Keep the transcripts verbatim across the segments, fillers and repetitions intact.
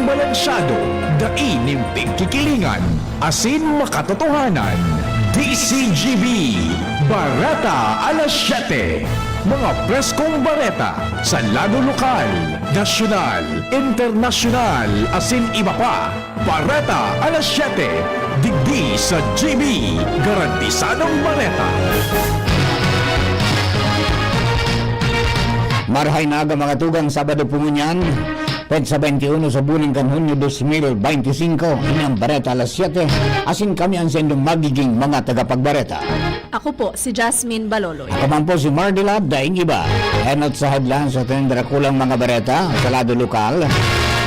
Balansyado, dai nin pigkikilingan, asin makatotohanan. D C G B, Bareta alas Siyete. Mga preskong bareta sa lado lokal, nasyonal, internasyonal, asin iba pa. Bareta alas Siyete, digdi sa G B, garantisadong bareta. Marahay na aga, mga tugang, Sabado po ngunyan, petsa twenty-one sa bulan kan Hunyo dos mil beintisinko. Ini ang Bareta alas Siyete, asin kami ang saindong magiging mga tagapagbareta. Ako po si Jasmine Baloloy. Ako man po si Mardila, daing iba. Enot sa headlines sa ating darakulang mga bareta sa lado lokal.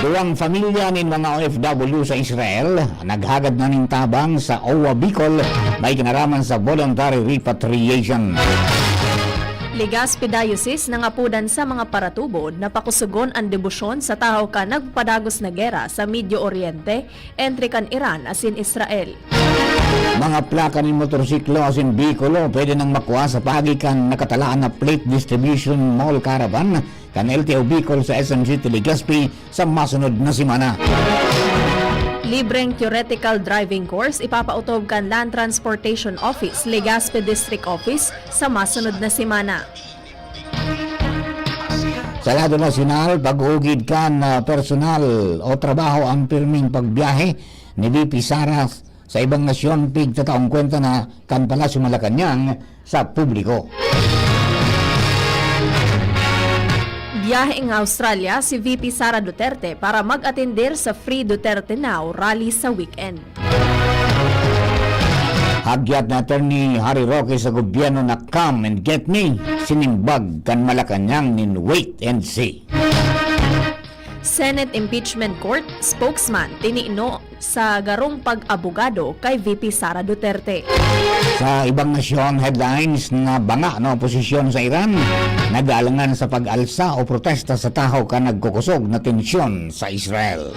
Duwang pamilya nin mga O F W sa Israel naghagad na nin tabang sa O W A Bicol, may kinaraman sa voluntary repatriation. Legazpi Diocese nangapodan sa mga paratubod na pakusugon an debosyon sa tahaw kan nagpapadagos na gera sa Medio Oriente, entre kan Iran asin Israel. Mga plaka nin motorsiklo asin behikulo pwede nang makua sa paagi kan nakatalaan na plate distribution mall caravan kan L T O Bicol sa S M City Legazpi sa masunod na semana. Libreng theoretical driving course ipapaotob kan Land Transportation Office, Legazpi District Office, sa masunod na semana. Sa lado nasyonal, pag-ugid kan, ah, personal o trabaho ang pirming pagbiyahe ni V P Sara sa ibang nasyon, pigtataong kwenta na kan Palasyo Malacañang sa publiko. Biyaheng Australia si V P Sara Duterte para mag-atender sa Free Duterte Now rally sa weekend. Hagyat ni Attorney Harry Roque sa gobyerno na "Come and get me," sinimbag kan Malacañang nin "Wait and see." Senate Impeachment Court spokesman tinino sa garong pag-abogado kay V P Sara Duterte. Sa ibang nasyon headlines, nabanga na oposisyon sa Iran, nag-aalangan sa pag-alsa o protesta sa tahaw kan nagkukosog na tensyon sa Israel.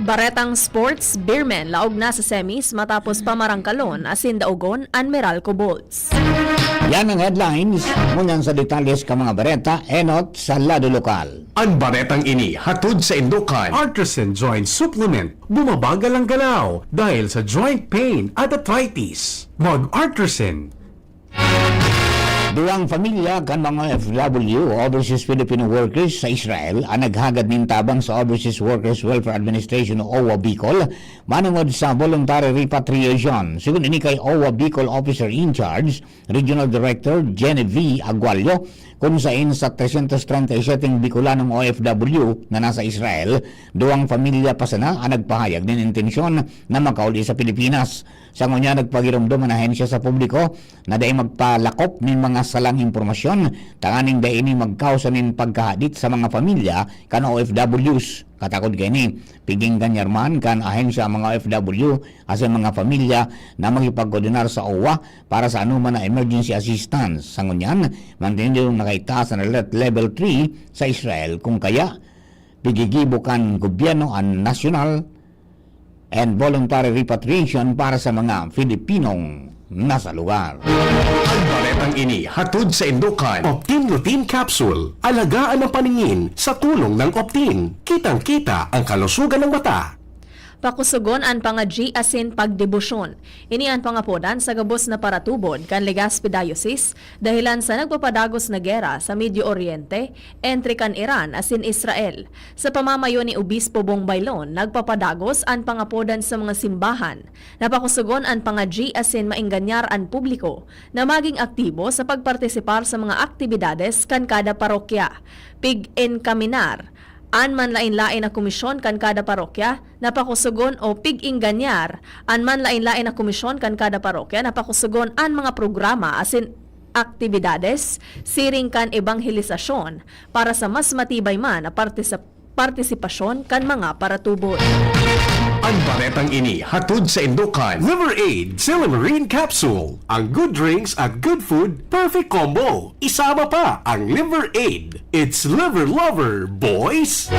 Baretang sports, Beermen laog na sa semis matapos pamarangkalon asin daogon an Meralco Bolts. Yan ang headlines. Ngunyan sa detalyes kan mga bareta, enot sa lado lokal. An baretang ini hatod saindo kan Artisan Joint Supplement. Bumabagal ang galaw dahil sa joint pain at arthritis. Mag-Artisan. Duwang pamilya kan mga O F W, Overseas Filipino Workers, sa Israel, ang naghagad nin tabang sa Overseas Workers Welfare Administration o O W A Bicol, manongod sa voluntary repatriation. Segun ini kay O W A Bicol Officer in Charge, Regional Director Genevieve Agualio, kun sain sa tresyentos trenta y siyete Bicolanong O F W na nasa Israel, duwang pamilya pa sana ang nagpahayag nin intensyon na makauli sa Pilipinas. Sa ngunyan, nagpagiromdom an ahensya sa publiko na dai magpalakop nin mga salang impormasyon, tanganing dai ini magkausa nin pagkahadit sa mga pamilya kan O F Ws. Katakod kaini, pig-engganyar man kan ahensya ang mga O F W asin mga pamilya na makipagkoordinar sa O W A para sa anoman na emergency assistance. Sa ngunyan, mantenidong nakaitaas an alert level three sa Israel, kun kaya, pigigibo kan gobyerno an national and voluntary repatriation para sa mga Filipinong nasa lugar. An baretang ini hatod saindo kan Optin Lutein Capsule. Alagaan ang paningin sa tulong ng Optin. Kitang-kita ang kalusugan ng mata. Pakusugon an pangadyi asin pagdebosyon. Ini an pangapodan sa gabos na paratubod kan Legazpi Diocese, dahelan sa nagpapadagos na gera sa Medio Oriente, entre kan Iran asin Israel. Sa pamamayo ni Obispo Bong Baylon, nagpapadagos an pangapodan sa mga simbahan na pakusugon an pangadyi asin maenganyar an publiko na maging aktibo sa pagpartisipar sa mga aktibidades kan kada parokya, pig-enkaminar an manlaen-laen na komisyon kan kada parokya na pakusugon o pig-engganyar an manlaen-laen na komisyon kan kada parokya na pakusugon an mga programa asin aktibidades siring kan ebanghelisasyon para sa mas matibay man na partisa-, partisipasyon kan mga paratubod. An baretang ini hatod saindo kan Liver Aid Silymarin Capsule. Ang good drinks at good food, perfect combo. Isama pa ang Liver Aid. It's Liver Lover, boys!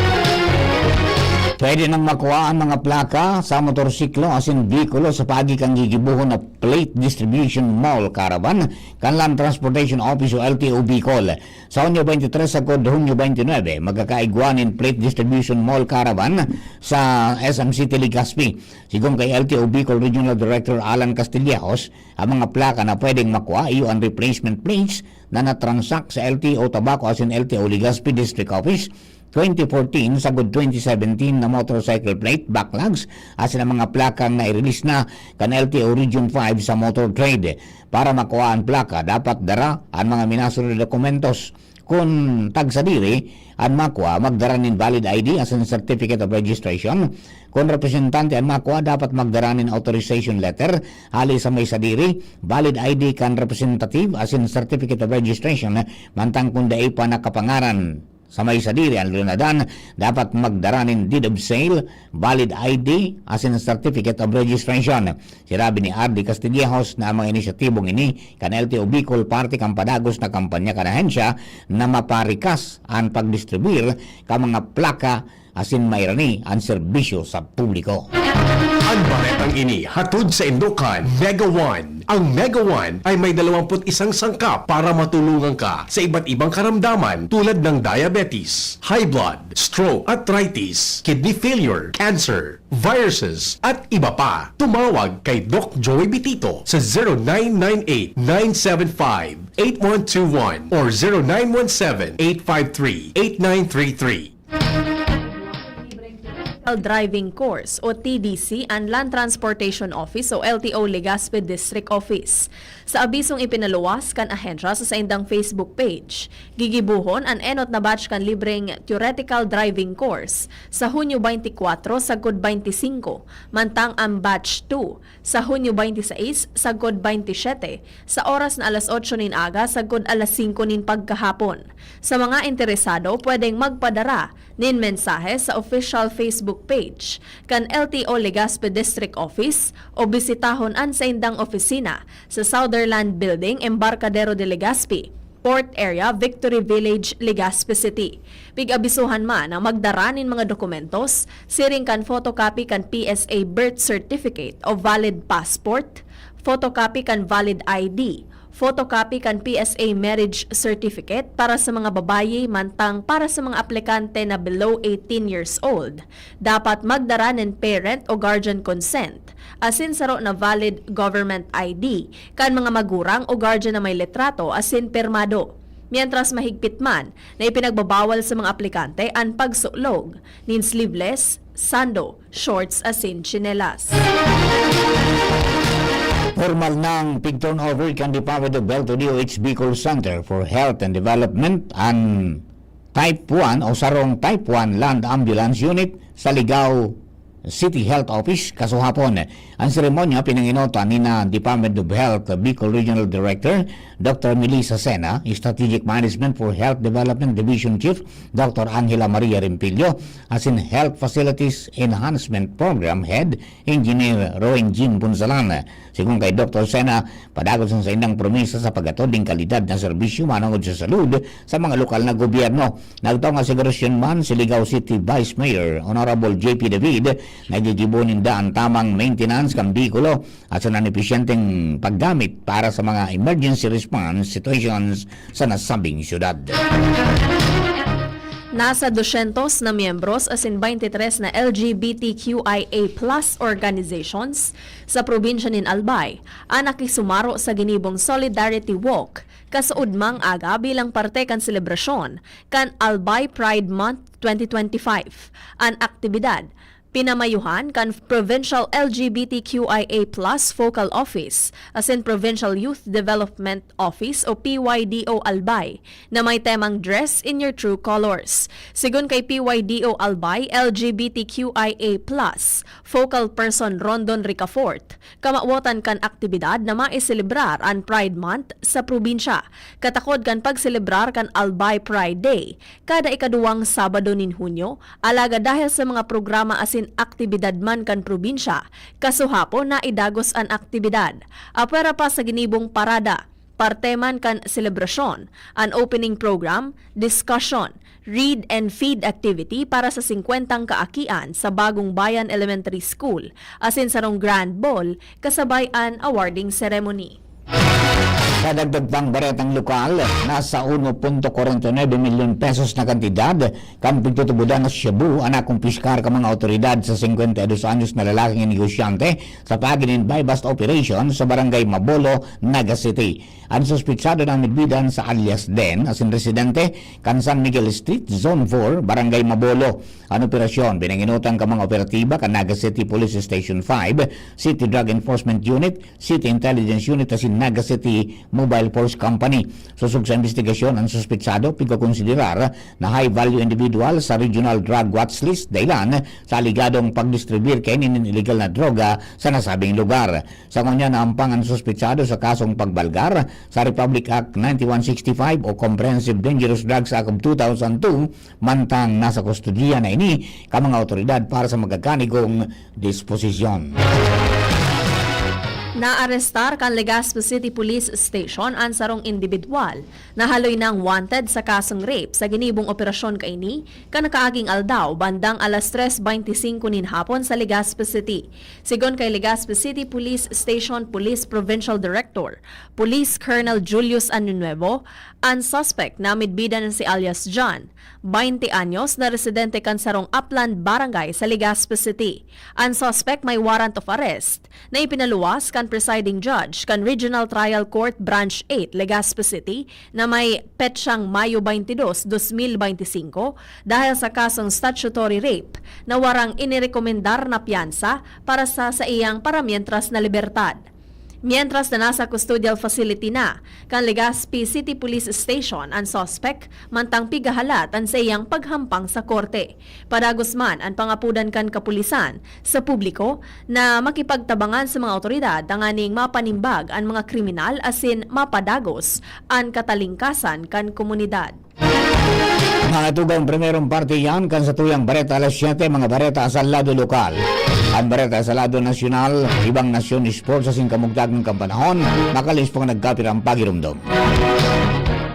Pwede nang makua an mga plaka sa motorsiklo asin behikulo sa paagi kan gigibohon na Plate Distribution Mall Caravan kan Land Transportation Office o L T O Bicol. Sa Hunyo twenty-three sagkod Hunyo twenty-nine, magkakaigwa nin Plate Distribution Mall Caravan sa S M City Legazpi. Sigon kay L T O Bicol Regional Director Alan Castillejos, ang mga plaka na pwedeng makua iyo an replacement plates na natransak sa L T O Tabaco asin L T O Legazpi District Office twenty fourteen sagkod twenty seventeen na motorcycle plate backlogs asin ang mga plakang nai-release na kan L T O Region five sa Motor Trade. Para makua an plaka, dapat dara an mga minasunod na dokumentos. Kun tagsadiri an makua, magdara nin valid I D asin Certificate of Registration. Kun representante an makua, dapat magdara nin authorization letter hali sa may sadiri, valid I D kan representative asin Certificate of Registration, mantang kun dai pa nakapangaran sa may sadiri an lunadan, dapat magdara nin deed of sale, valid I D asin Certificate of Registration. Sinabi ni R D Castillejos na ang mga inisyatibong ini kan L T O Bicol parte kan padagos na kampanya kan ahensya na maparikas an pagdistribuir kan mga plaka asin mairani an serbisyo sa publiko. An baretang ini hatod saindo kan Mega One. Ang Mega One ay may dalawampu't isang sangkap para matulungan ka sa iba't ibang karamdaman tulad ng diabetes, high blood, stroke, arthritis, kidney failure, cancer, viruses, at iba pa. Tumawag kay Doc Joey Bitito sa zero nine nine eight, nine seven five, eight one two one or zero nine one seven, eight five three, eight nine three three. Driving Course o T D C an Land Transportation Office o L T O Legazpi District Office. Sa abisong ipinaluwas kan ahensya sa saindang Facebook page, gigibohon an enot na batch kan libreng theoretical driving course sa Hunyo twenty-four sagkod twenty-five, mantang an batch two sa Hunyo twenty-six sagkod twenty-seven sa oras na alas otso nin aga sagkod alas singko nin pagkahapon. Sa mga interesado, pwedeng magpadara nin mensahe sa official Facebook page kan L T O Legazpi District Office o bisitahon an saindang opisina sa Sutherland Building, Embarcadero de Legazpi, Port Area, Victory Village, Legazpi City. Pig-abisohan man na magdara nin mga dokumentos, siring kan photocopy kan P S A birth certificate o valid passport, photocopy kan valid I D, photocopy kan P S A marriage certificate para sa mga babayi, mantang para sa mga aplikante na below eighteen years old, dapat magdara nin parent o guardian consent, asin saro na valid government I D kan mga magurang o guardian na may litrato asin pirmado. Mientras mahigpit man na ipinagbabawal sa mga aplikante an pagsulog nin sleeveless, sando, shorts asin tsinelas. Formal nang pig-turnover kan Department of Health o D O H Bicol Center for Health and Development an Type one o sarong Type one Land Ambulance Unit sa Ligao City Health Office kasuhapon. Ang seremonya pinangenotan ni na Department of Health Bicol Regional Director Doctor Melissa Sena, Strategic Management for Health Development Division Chief Doctor Angela Maria Rempillo, asin Health Facilities Enhancement Program Head Engineer Roen Jim Punsalan. Sigon kay Doktor Sena, padagos an saindang promesa sa paghatod nin kalidad na serbisyo manongod sa salud sa mga lokal na gobyerno. Nagtao nga asegurasyon man si Ligao City Vice Mayor Honorable J P David, nagigibo ninda an tamang maintenance kan behikulo at sa episyenteng paggamit para sa mga emergency response situations sa nasabing syudad. Nasa dosyentos na miyembros asin twenty-tres na L G B T Q I A plus organizations sa probinsya nin Albay an nakisumaro sa ginibong Solidarity Walk kasuodmang aga bilang parte kan selebrasyon kan Albay Pride Month twenty twenty-five. An aktibidad pinamayuhan kan Provincial L G B T Q I A plus Focal Office asin Provincial Youth Development Office o P Y D O Albay na may temang Dress in Your True Colors. Sigon kay P Y D O Albay, L G B T Q I A plus Focal Person Rondon Ricafort, kamawotan kan aktibidad na maiselebrar an Pride Month sa probinsya. Katakod kan pagselebrar kan Albay Pride Day, kada ikaduwang Sabado nin Hunyo, alagad dahil sa mga programa asin aktibidad man kan probinsya, kasuhapon naidagos an aktibidad. Apwera pa sa ginibong parada, Parte man kan selebrasyon an opening program, discussion, read and feed activity para sa singkwentang kaakian sa Bagong Bayan Elementary School, asin sarong grand ball kasabay an awarding ceremony. Sa dagdag pang baretang lokal, nasa uno punto kwarenta y nuebe milyon pesos na kantidad kan pigtutubodan na shabu an nakumpiskar kan mga awtoridad sa singkwenta y dos anyos na lalaking negosyante sa paagi nin buy-bust operation sa Barangay Mabolo, Naga City. An suspitsado na midbidan sa alias Den, asin residente kan San Miguel Street, Zone four, Barangay Mabolo. An operasyon, pinangenotan kan mga operatiba kan Naga City Police Station five, City Drug Enforcement Unit, City Intelligence Unit asin Naga City Mobile Force Company. Sosog sa imbestigasyon, an suspitsado pigkokonsiderar na high-value individual sa Regional Drug Watch List dahilan sa aligadong pagdistribuyir kaini nin iligal na droga sa nasabing lugar. Sa ngunyan, naampang an suspitsado sa kasong pagbalgar sa Republic Act ninety-one sixty-five o Comprehensive Dangerous Drugs Act of two thousand two, mantang nasa kustodiya na ini kan mga awtoridad para sa magakanigong disposisyon. Naarestar kan Legazpi City Police Station an sarong indibidwal na haloy nang wanted sa kasong rape sa ginibong operasyon kaini kan nakaaging aldaw bandang alas tres beinti singko nin hapon sa Legazpi City. Sigon kay Legazpi City Police Station Police Provincial Director, Police Colonel Julius Añonuevo, an suspect na midbidan na si alias John, beinti anyos, na residente kan sarong Upland Barangay sa Legazpi City. An suspect may warrant of arrest na ipinaluwas kan presiding judge kan Regional Trial Court Branch eight, Legazpi City, na may petsang Mayo twenty-two, twenty twenty-five, dahil sa kasong statutory rape na warang inirekomendar na piyansa para sa saiyang paramientras na libertad. Mientras na nasa custodial facility na kan Legazpi City Police Station an suspek, mantang pigahalat an saiyang paghampang sa korte. Padagos man an pangapodan kan kapulisan sa publiko na makipagtabangan sa mga awtoridad tanganing mapanimbag an mga kriminal asin mapadagos an katalingkasan kan komunidad. Mga tugang, primerong parte yan kan satuyang bareta alas siyete, mga bareta sa lado lokal. Ang bareta sa lado nasyonal, ibang nasyon, sports sa singkamugtakan kan panahon, makalis pang nagkapirang pagirumdom.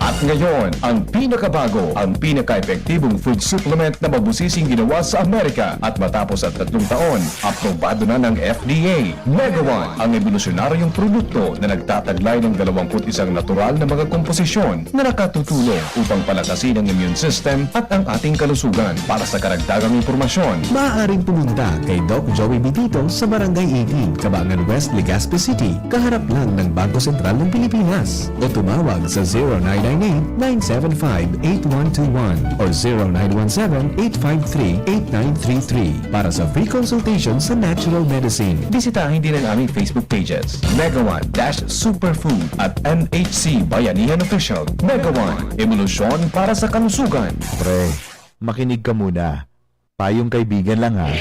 At ngayon, ang pinakabago, ang pinaka-epektibong food supplement na mabusising ginawa sa Amerika at matapos ang tatlong taon, aprobado na ng F D A. Megawan, ang ebolusyonaryong produkto na nagtataglay ng dalawampu't isang natural na mga komposisyon na nakatutulong upang palakasin ang immune system at ang ating kalusugan. Para sa karagdagang impormasyon, Maaaring pumunta kay Doc Joey Bitito sa Barangay eighteen, Kabangan West, Legazpi City, kaharap lang ng Bangko Sentral ng Pilipinas. O tumawag sa zero nine nine eight, nine seven five, eight one two one or zero nine one seven, eight five three, eight nine three three para sa free consultation sa natural medicine. Bisitahin din ang aming Facebook pages, Megawan dash Superfood at M H C Bayanihan Official. Megawan, ebolusyon para sa kalusugan. Pre, makinig ka muna. Payong kaibigan lang ha.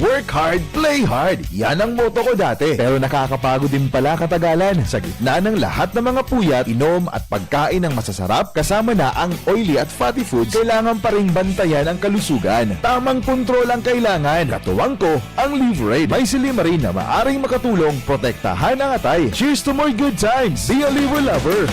Work hard, play hard. Yan ang motto ko dati. Pero nakakapagod din pala katagalan. Sa gitna ng lahat ng mga puyat, inom at pagkain ng masasarap, kasama na ang oily at fatty foods, kailangan pa ring bantayan ang kalusugan. Tamang kontrol ang kailangan. Katuwang ko, ang Livraid. May silymarin na maaring makatulong protektahan ang atay. Cheers to more good times! Be a Liver Lover!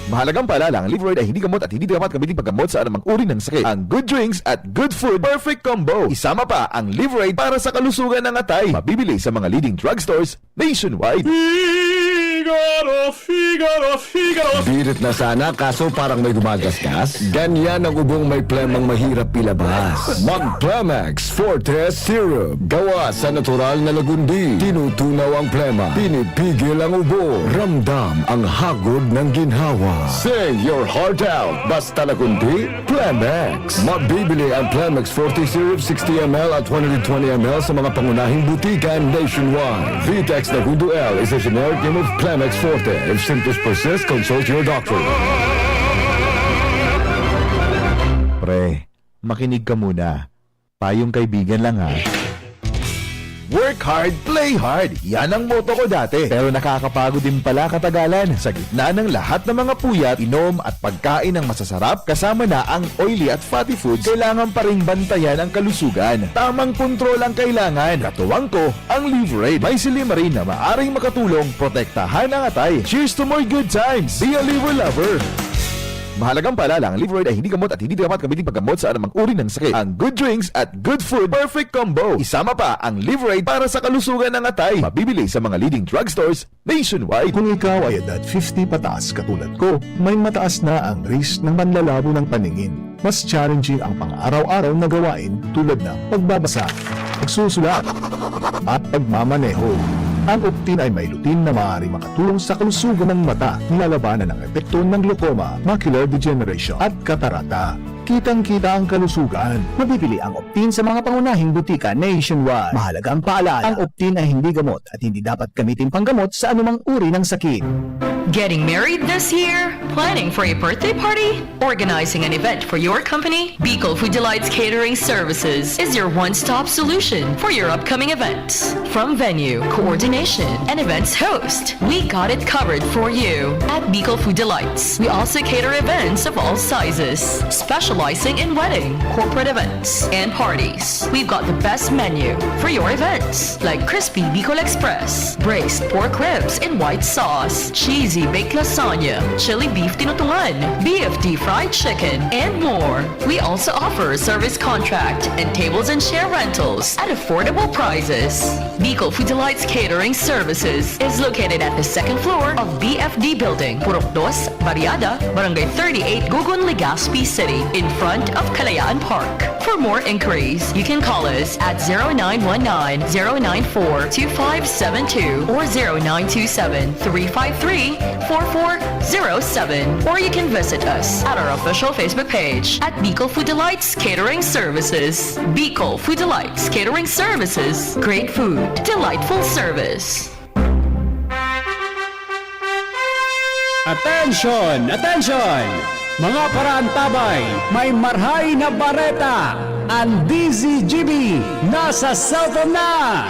Mahalagang paalala, ang Livraid ay hindi gamot at hindi dapat gamitin paggamot sa anumang uri ng sakit. Ang good drinks at good food, perfect combo. Isama pa ang Livraid para sa kalusugan ng atay. Mabibili sa mga leading drugstores nationwide. Figaro, Figaro, Figaro! Birit na sana, kaso parang may gumagasgas. Ganyan ang ubong may plemang mahirap ilabas. Mag Plemex Forte Syrup. Gawa sa natural na lagundi. Tinutunaw ang plema. Pinipigil ang ubo. Ramdam ang hagod ng ginhawa. Sing your heart out. Basta lagundi, Plemex. Mabibili ang Plemex Forte Syrup sixty M L at one hundred twenty M L sa mga pangunahing butika nationwide. Vitex Nagundo L is a generic name of Plemex Forte. If symptoms persist, consult your doctor. Pre, makinig ka muna. Payong kaibigan lang ha. Work hard, play hard. Yan ang motto ko dati. Pero nakakapagod din pala katagalan. Sa gitna ng lahat ng mga puyat, inom at pagkain ng masasarap, kasama na ang oily at fatty foods, kailangan pa ring bantayan ang kalusugan. Tamang kontrol ang kailangan. Katuwang ko, ang Livraid. May silymarin na maaring makatulong protektahan ang atay. Cheers to more good times! Be a Liver Lover! Mahalagang paalala, ang Livraid ay hindi gamot at hindi dapat gamitin paggamot sa anumang uri ng sakit. Ang good drinks at good food, perfect combo. Isama pa ang Livraid para sa kalusugan ng atay. Mabibili sa mga leading drugstores nationwide. Kung ikaw ay edad fifty pataas katulad ko, may mataas na ang risk ng panlalabo ng paningin. Mas challenging ang pang-araw-araw na gawain tulad ng pagbabasa, pagsusulat, at pagmamaneho. Ang Optin ay may lutein na maaari makatulong sa kalusugan ng mata, nilalabanan ang epekto ng glaucoma, macular degeneration, at katarata. Kitang-kita ang kalusugan. Mabibili ang Optin sa mga pangunahing butika nationwide. Mahalagang paalala, ang Optin ay hindi gamot at hindi dapat gamitin panggamot sa anumang uri ng sakit. Getting married this year? Planning for a birthday party? Organizing an event for your company? Bicol Food Delights Catering Services is your one-stop solution for your upcoming events. From venue, coordination, and events host, we got it covered for you at Bicol Food Delights. We also cater events of all sizes, specializing in wedding, corporate events, and parties. We've got the best menu for your events, like crispy Bicol Express, braised pork ribs in white sauce, cheesy baked lasagna, chili beef tinutungan, B F D fried chicken, and more. We also offer service contract and tables and chair rentals at affordable prices. Bicol Food Delights Catering Services is located at the second floor of B F D Building, Purok Dos, Barriada, Barangay thirty-eight, Gugun, Legazpi City, in front of Kalayaan Park. For more inquiries, you can call us at zero nine one nine, zero nine four, two five seven two or zero nine two seven, three five three, four four zero seven. Or you can visit us at our official Facebook page at Bicol Food Delights Catering Services. Bicol Food Delights Catering Services. Great food, delightful service. Attention! Attention! Mga paraantabay, may marhay na bareta! Ang D Z G B nasa cellphone na!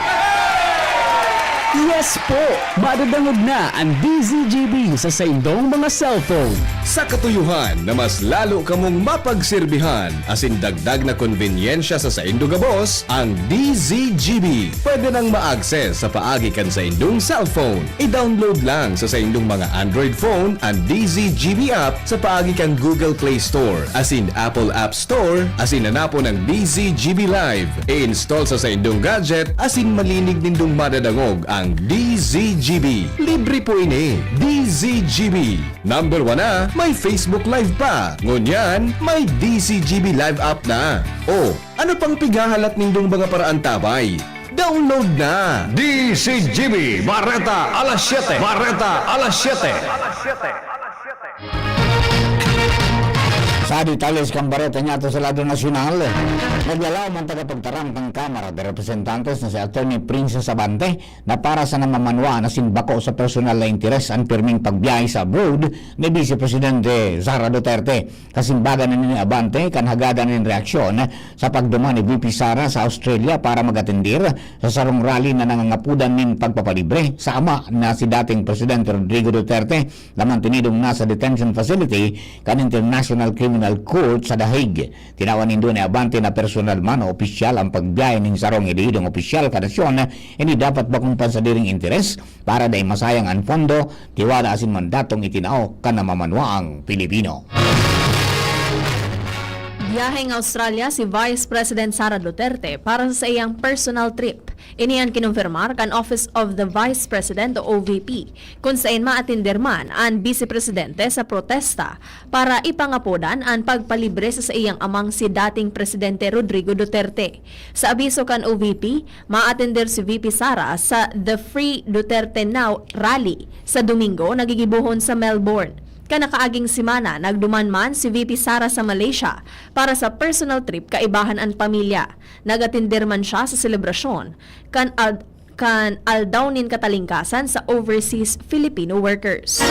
Yes po! Madadangog na ang D Z G B sa saindong mga cellphone. Sa katuyohan na mas lalo kamong mapagsirbihan asin dagdag na konbenyensya sa saindo gabos, ang D Z G B pwede nang ma-access sa paagi kan saindong cellphone. I-download lang sa saindong mga Android phone an D Z G B app sa paagi kan Google Play Store asin Apple App Store asin hanapon ang D Z G B Live. I-install sa saindong gadget asin malinig nindong madadangog ang D Z G B. Libre po ini. D Z G B. Number one na, may Facebook Live pa. Ngunyan, may D Z G B Live app na. O, ano pang pighahalat nindong mga paraantabay? Download na! D Z G B, Bareta alas siyete. Bareta alas siyete. Sa detalles kan bareta niyato sa lado nasyonal, naglalaom an tagapagtaram kan Kamara de Representantes na si Attorney Princess Abante na para sa namamanwaan asin bako sa personal na interes an pirming pagbiyahe sa abroad ni Vice Presidente Sara Duterte. Kasimbagan na ni Abante kan hagadan nin reaksyon sa pagduman ni V P Sara sa Australia para mag-atendir sa sarong rally na nangangapodan nin pagpapalibre sa ama na si dating Presidente Rodrigo Duterte na mantenidong nasa detention facility kan International Criminal Court sa The Hague. Tinawan nindo ni Abante na personal man o opisyal ang pagbiyahe nin sarong elehidong opisyal kan nasyon, ini dapat bakong pansadiring interes para dai masayang an pondo, tiwala asin mandatong itinao kan namamanwaang Pilipino. Biyaheng Australia si Vice President Sara Duterte para sa saiyang personal trip. Ini an kinumpirmar kan Office of the Vice President o O V P, kun saen maatender man an Bise Presidente sa protesta para ipangapodan an pagpalibre sa saiyang amang si dating Presidente Rodrigo Duterte. Sa abiso kan O V P, maatender si V P Sara sa The Free Duterte Now Rally sa Domingo na gigibohon sa Melbourne. Kan nakaaging semana, nagduman man si V P Sara sa Malaysia para sa personal trip kaibahan an pamilya. Nag-atender man siya sa selebrasyon kan al-, kan Aldaw nin Katalingkasan sa overseas Filipino workers.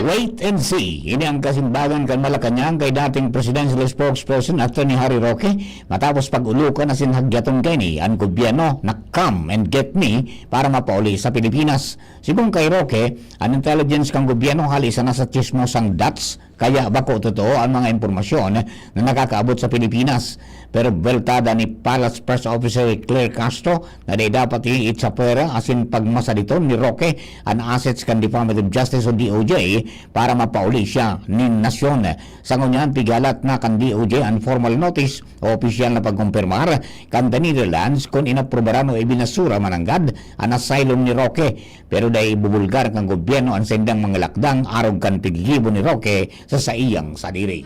Wait and see. Ini ang kasimbagan kan Malacañang kay dating presidential spokesperson Attorney Harry Roque matapos pag-ulokan asin hagyaton kaini an gobyerno na come and get me para mapauli sa Pilipinas. Sigon kay Roque, an intelligence kan gobyerno hali sana sa tsismosang Dutch, kaya bako totoo an mga impormasyon na nakakaabot sa Pilipinas. Pero buweltada ni Palace Press Officer Claire Castro na dai dapat iitsapwera asin pagmasaditon ni Roque an assets kan Department of Justice o D O J para mapauli siya nin nasyon. Sa ngunyan, pigalat na kan D O J an formal notice o opisyal na pagkumpirmar kan The Netherlands kun inaprubaran o ibinasura mananggad an asylum ni Roque. Pero dai ibubulgar kan gobyerno an saindang mga lakdang arog kan paggigibo ni Roque sa saiyang sadiri.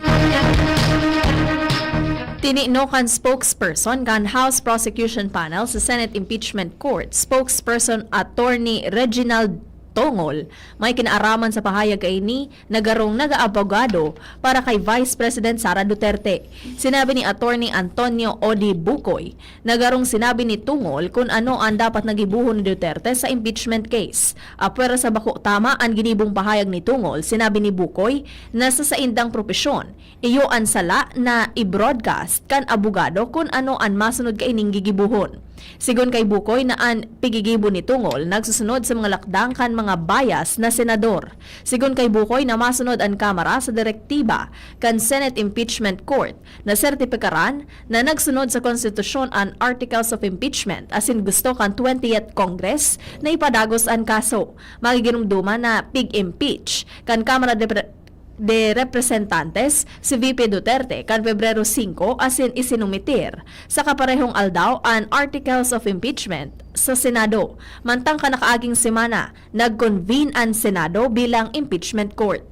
Tinigno kan spokesperson kan House Prosecution Panel sa Senate Impeachment Court, Spokesperson Attorney Reginald Tongol, may kinaaraman sa pahayag kaini na garong nag-aabogado para kay Vice President Sara Duterte. Sinabi ni Attorney Antonio Odi Bukoy na garong sinabi ni Tungol kun ano an dapat na gibohon ni Duterte sa impeachment case. Apwera sa bako tama an ginibong pahayag ni Tungol, sinabi ni Bukoy na sa saindang propesyon, iyo an sala na i-broadcast kan abogado kun ano an masunod kaining gigibohon. Sigon kay Bukoy na an pigigibo ni Tungol nagsusunod sa mga lakdang kan mga bias na senador. Sigon kay Bukoy na masunod an Kamara sa direktiba kan Senate Impeachment Court na sertipikaran na nagsunod sa konstitusyon an Articles of Impeachment asin gusto kan twentieth Congress na ipadagos an kaso. Magigiromdoman na pig-impeach kan Kamara de Pre- de Representantes si V P Duterte kan Pebrero singko asin isinumitir sa kaparehong aldaw an Articles of Impeachment sa Senado. Mantang kan nakaaging semana, nag-convene an Senado bilang impeachment court.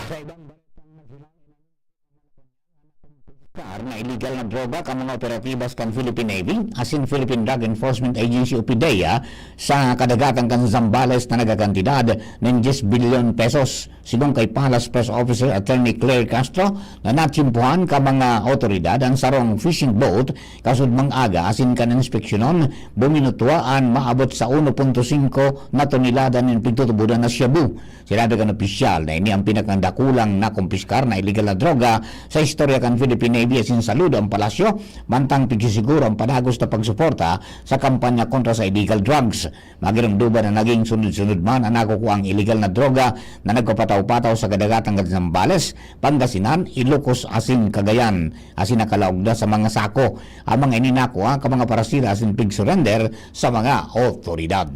Sa ibang balitang nasyonal, Kar na illegal na droga kan mga operatibas kan Philippine Navy asin Philippine Drug Enforcement Agency o PDEA sa kadagatan kan Zambales na nagkakantidad nin diyes bilyon pesos. Sigon kay Palace Press Officer Attorney Claire Castro na natsimpuhan kan mga otoridad an sarong fishing boat kasudmang aga asin kan inspeksyonon, buminutwa an maabot sa uno punto singko na tonelada nin pigtutubodan na shabu. Sinabi kan opisyal na ini ang pinakadakulang nakumpiskar na iligal na droga sa istorya kan Philippine Navy asin saludo ang palasyo, mantang pigsisiguro ang padagos na pagsuporta sa kampanya kontra sa illegal drugs. Magiromdoman na naging sunod-sunod man an nakukuang iligal na droga na nagpapataw-pataw sa kadagatan kan Zambales, Pangasinan, Ilocos asin Cagayan, asin nakalaog na sa mga sako. Ang mga ini nakua kan mga parasira asin pig-surrender sa mga otoridad.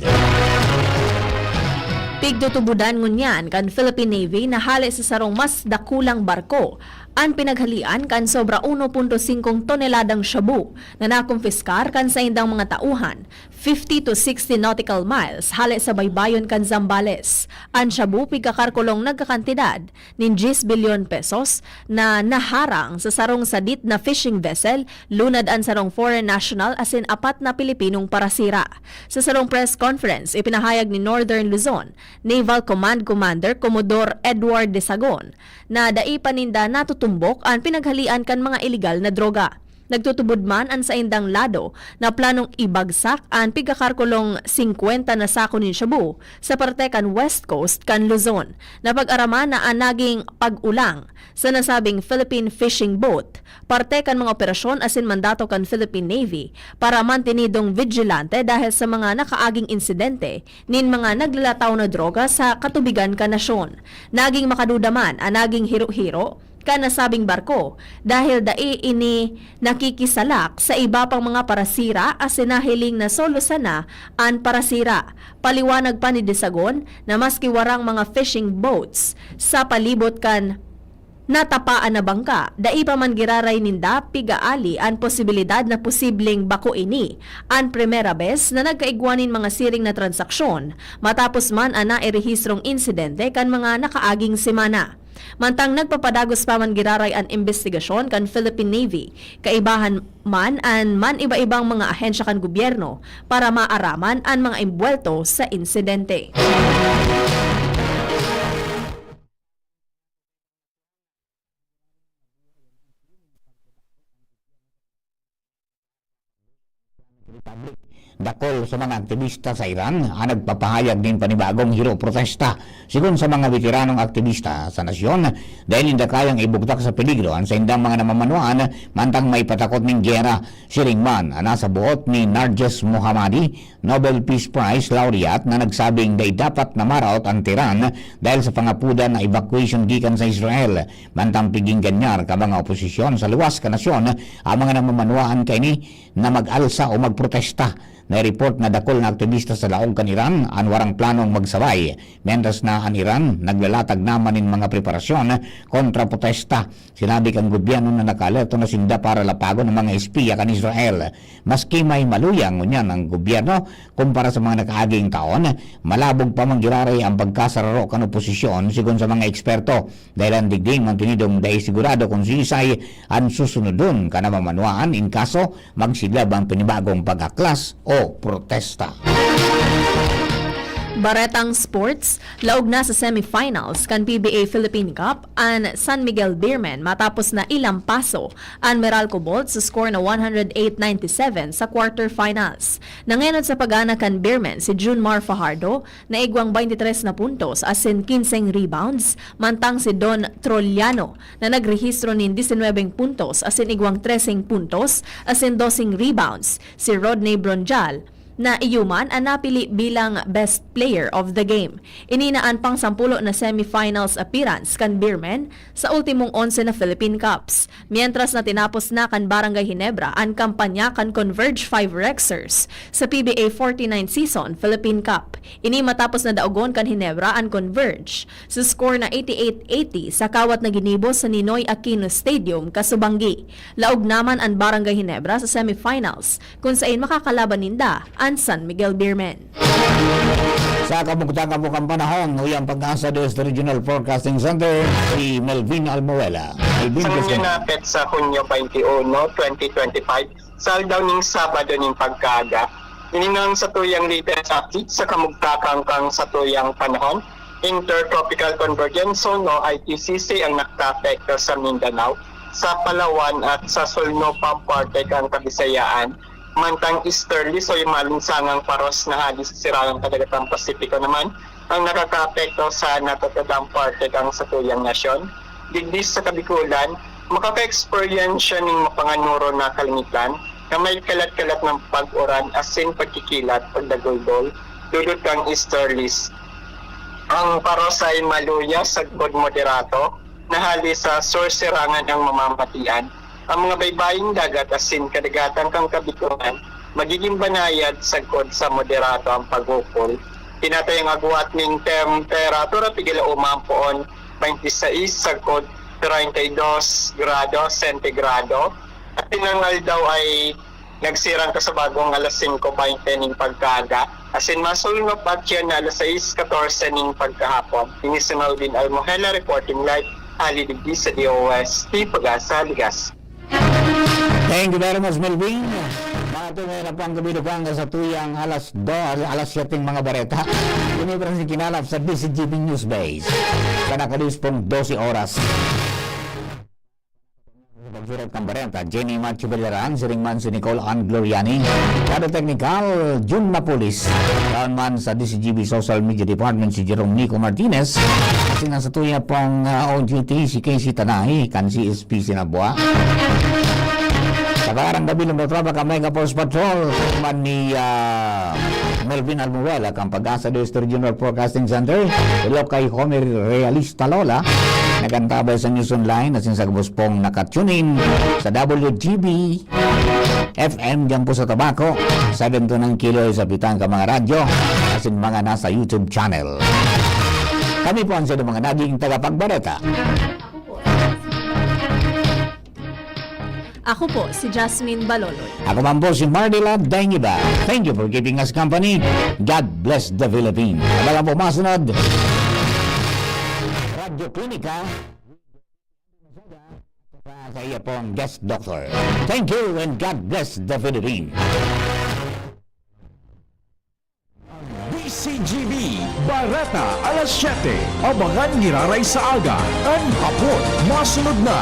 Pigtutubodan ngunyan kan Philippine Navy na hale sa sarong mas dakulang barko an pinaghalian kan sobra uno punto singkong toneladang shabu na nakumpiskar kan saindang mga tauhan, fifty to sixty nautical miles hale sa baybayon kan Zambales. An shabu pigkakarkulong nagkakantidad nin diyes bilyon pesos na naharang sa sarong sadit na fishing vessel, lunad an sarong foreign national asin apat na Pilipinong parasira. Sa sarong press conference, ipinahayag ni Northern Luzon Naval Command Commander Commodore Edward Desagon na dai pa ninda natutumbok an pinaghalian kan mga iligal na droga. Nagtutubod man an saindang lado na planong ibagsak an pigkakarkulong singkwenta na sako nin shabu sa parte kan West Coast kan Luzon. Napag-araman na an naging pag-ulang sa nasabing Philippine fishing boat, parte kan mga operasyon asin mandato kan Philippine Navy para mantenidong vigilante dahil sa mga nakaaging insidente nin mga naglalataw na droga sa katubigan kan nasyon. Naging makaduda man an naging hiro-hiro kan nasabing barko dahil dai ini nakikisalak sa iba pang mga parasira asin nahiling na solo sana an parasira. Paliwanag pa ni Desagon na maski warang mga fishing boats sa palibot kan natapaan na bangka, dai pa man giraray ninda pigaali an posibilidad na posibleng bako ini an primera bes na nagkaigwa nin mga siring na transaksyon, matapos man an nairehistrong insidente kan mga nakaaging semana. Mantang nagpapadagos pa man giraray an imbestigasyon kan Philippine Navy, kaibahan man an man-iba-ibang mga ahensya kan gobyerno para maaraman an mga imbuwelto sa insidente. Republic. Dakol sa mga aktibista sa Iran ang nagpapahayag nin panibagong hiro protesta, sigon sa mga beteranong aktibista sa nasyon, dahil ninda kayang ibugtak sa peligro an saindang mga namamanwaan mantang may patakot nin giyera. Siring man an nasa boot ni Narges Mohammadi, Nobel Peace Prize laureate, na nagsabing dai dapat na maraot an Tehran dahil sa pangapodan na evacuation gikan sa Israel. Mantang piging ganyar kan mga oposisyon sa luwas kan nasyon ang mga namamanwaan kaini na mag-alsa o magprotesta. Nai-report na dakul na aktibista sa laog kan Iran an warang planong magsabay, mientras na an Iran naglalatag naman nin mga preparasyon kontra protesta. Sinabi kan gobyerno na nakaalerto na sinda para lapagon ang mga espiya kan Israel. Maski may maluya ngunyan ang gobyerno kumpara sa mga nakaaging taon, malabog pa man giraray ang pagkasararo kan oposisyon, sigon sa mga eksperto. Dahil an digdi mantinidong dai sigurado kun siisay an susunodon kan namamanwaan in kaso magsidlab ang panibagong pag-aklas o protesta. Baretang sports, laog na sa semifinals kan P B A Philippine Cup an San Miguel Beermen matapos na ilampaso an Meralco Bolt sa score na one hundred eight ninety-seven sa quarterfinals. Nangenod sa pagana kan Beermen si Junmar Fajardo, na igwang twenty-three na puntos asin kinseng rebounds, mantang si Don Trollano na nagrehistro nin disinwebeng puntos asin igwang treseng puntos asin doseng rebounds, si Rodney Bronjal na iyo man an napili bilang Best Player of the Game. Ini na an pangsampulo na semifinals appearance kan Beermen sa ultimong onse na Philippine Cups, mientras na tinapos na kan Barangay Ginebra an kampanya kan Converge Five Rexers sa P B A forty-nine Season Philippine Cup. Ini matapos na daogon kan Ginebra an Converge sa score na eighty-eight eighty sa kawat na ginibo sa Ninoy Aquino Stadium, Casubangui. Laog naman an Barangay Ginebra sa semifinals, kun sain makakalaban ninda an San Miguel Beermen. Sa kamugtakan po kan panahon, uyan Pag-asa West Regional Forecasting Center, si Melvin Almuela. Melvin, Sa ngayon, gusto mo? Na petsa Hunyo twenty-one, twenty twenty-five, sa aldaw ning Sabado ning pagkaaga. Ini na ang satuyang latest update sa kamugtakan kan satuyang panahon. Intertropical Convergence Zone o I T C C ang nakaapekto sa Mindanao, sa Palawan at sa sulnopang parte kan Kabisayaan. Mantang easterly, so yung malinsangang paros na hali sa Sirangang Kadagatang Pasipiko naman, ang nakakaapekto sa natatadang parte kan satuyang nasyon. Digdi sa Kabikulan, makaka-experience siya ning mapanganoro na kalangitan na may kalat-kalat ng pag-uran asin pagkikilat, pagdagulgol, dulot kan easterlies. Ang paros ay maluya sagkod moderato, na hali sa sur-sirangan ang mamamatian. Ang mga baybaying dagat asin kadagatan kan Kabikulan magiging banayad sagkod sa moderato ang pag-ukol. Tinatayang agwat ning temperatura pigila uma ang poon, twenty-six sagkod treinta y dos grado sentigrado. At inang aldaw ay nagsirang ka sa bagong alas singko baynte ning pagkaaga, asin masulnop at yan na alas sais katorse ning pagkahapon. Ini si Melvin Almohela reporting live, hali digdi sa D O S T Pag-asa, Ligas. Thank you very much, Melvin. Mga tunay na pang gabi, Lupanga, sa tuyang alas do, alas siyete ng mga bareta. Ini pa rin si Kinalap sa D C G B News Base. Sa nakalispong dose oras. Pagsurat kan bareta, Jenny Macho Villarang, siring man si Nicole Ann Gloriani. Kada technical, Jun Napolis. Daon man sa D C G B Social Media Department, si Jerome Nico Martinez. Asin ang sa tuya pong, ah, O G T, si Casey Tanay, kan C S P Sinabua. Sa karang gabi, lumotraba ka Mega Force Patrol. Man ni, ah, Melvin Almuela, kan Pag-asa District Regional Forecasting Center. Hello kay Homer Realista Lola. Nagantabay sa News Online, asin sa gabos pong naka-tune in sa W G B F M dyan po sa Tabaco, seven to nine kilo sa pitang ka mga radyo, asin mga nasa YouTube channel. Kami po ang sa mga naging tagapagbareta. Ako po si Jasmine Baloloy. Ako man po si Mardy Lad Daingiba. Thank you for keeping us company. God bless the Philippines. Abangan po masunod. Radyo Klinika. Sa iya pong guest doctor. Thank you and God bless the Philippines. D C G B, Bareta, alas siyete. Abangan giraray sa aga, kan hapon. Masunod na.